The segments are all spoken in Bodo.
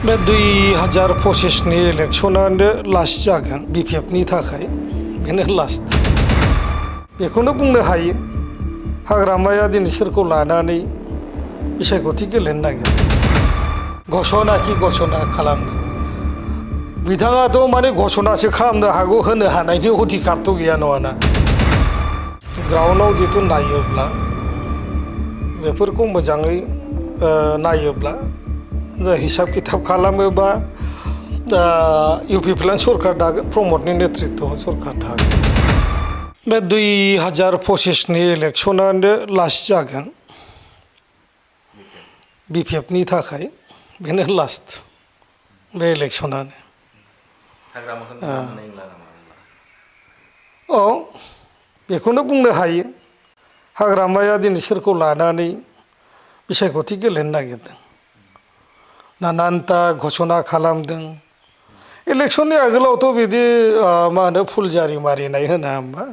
बे 2025नि इलेक्शनानो लास्ट जागोन बिपिएफनि थाखाय बेनो लास्ट बेखौनो बुंनो हायो हाग्रामाया दिनै सोरखौ लानानै बिसायख'थि गेलेनो नागिरो घोषणा कि घोषणा खालामदों बिथाङाथ' माने घोषणासो खालामनो हागौ होनो हानायनि अधिकारथ' गैया नङाना ग्राउन्डआव जिथु नायोब्ला बेफोरखौ मोजाङै नायोब्ला हिसाब किताब खालामोबा इउपि प्लेन सरकार दागोन प्रमदनि नेतृत्वआव सरकार दागोन बे 2025नि इलेक्शनानो लास्ट जागोन बिपिएफनि थाखाय बेनो लास्ट बे इलेक्शनानो औ बेखौनो बुंनो हायो हाग्रामाया दिनै सोरखौ लानानै बिसायख'थि गेलेनो नागिरदों नानानता घोषणा खालामदों इलेक्शननि आगोलावथ' बिदि मा होनो फुलजारि मारिनाय होना होमबा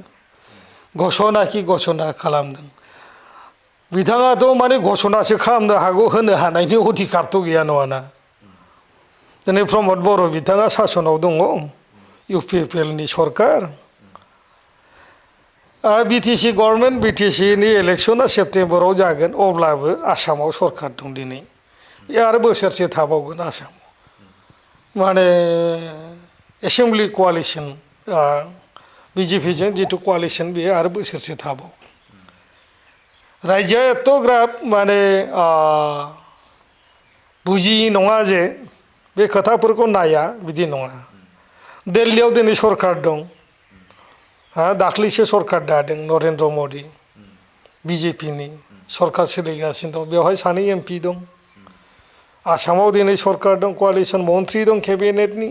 घोषणा कि घोषणा खालामदों बिथाङाथ' माने घोषणासो खालामनो हागौ होनो हानायनि अधिकारथ' गैया नङाना दिनै प्रमद बर' बिथाङा सासनाव दङ इउपिपिएलनि सरकार बिटिसि गभर्नमेन्ट बिटिसिनि इलेक्शना सेप्तेम्बराव जागोन अब्लाबो आसामाव सरकार दं दिनै आरो बोसोरसे थाबावगोन आसामाव माने एसेमब्लि क'आलिसन बिजेपिजों जिथु क'आलिसन बेयो आरो बोसोरसे थाबावगोन रायजोआ एथ'ग्राब माने बुजियि नङा जे बे खोथाफोरखौ नाया बिदि नङा दिल्लीयाव दिनै सरकार दं दाख्लैसो सरकार दादों नरेन्द्र मदि बिजेपिनि सरकार सोलिगासिनो दं बेवहाय सानै एमपि दं आसामाव दिनै सरकार दं क'आलिसन मन्थ्रि दं केबिनेटनि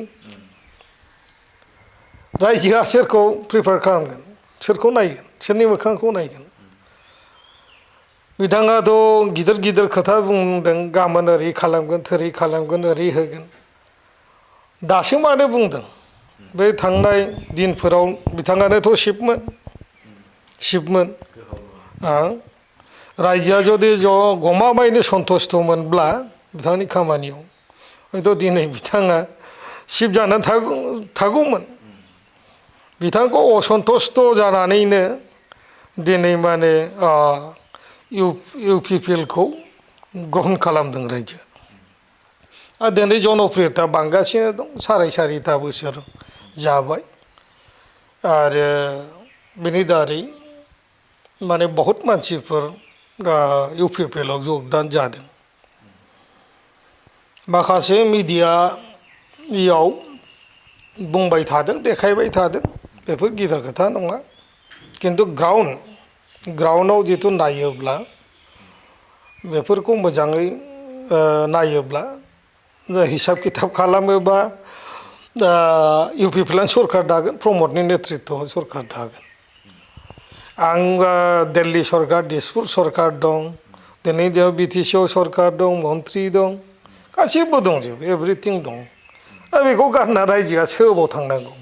रायजोआ सोरखौ प्रिफार खालामगोन सोरखौ नायगोन सोरनि मोखांखौ नायगोन बिथाङाथ' गिदिर गिदिर खोथा बुंदों गाबोन ओरै खालामगोन थोरै खालामगोन ओरै होगोन दासो मानो बुंदों बे थांनाय दिनफोराव बिथाङानोथ' शिबमोन रायजोआ जुदि गमामायैनो सन्तुष्ट मोनब्ला बिथांनि खामानियाव हयथ' दिनै बिथाङा शिब जानानै थागौमोन बिथांखौ असन्तुष्ट जानानैनो दिनै माने इउपिपिएलखौ ग्रहन खालामदों रायजोआ आरो दिनै जनप्रियता बांगासिनो दं साराय बोसोर जाबाय आरो बेनि दारै माने बहुत मानसिफोर इउपिपिएलाव जगदान जादों माखासे मिडियायाव बुंबाय थादों देखायबाय थादों बेफोर गिदिर खोथा नङा खिन्थु ग्राउन्डआव जिथु नायोब्ला बेफोरखौ मोजाङै नायोब्ला हिसाब किताब खालामोबा इउपि प्लेन सरकार दागोन प्रमदनि नेतृत्वआव सरकार दागोन आं दिल्ली सरकार दिसपुर सरकार दं दिनै बिटिसिआव सरकार दं मन्थ्रि दं गासिबो दंजोबो एभ्रिथिं दं दा बेखौ गारना रायजोआ सोबाव थांनांगौ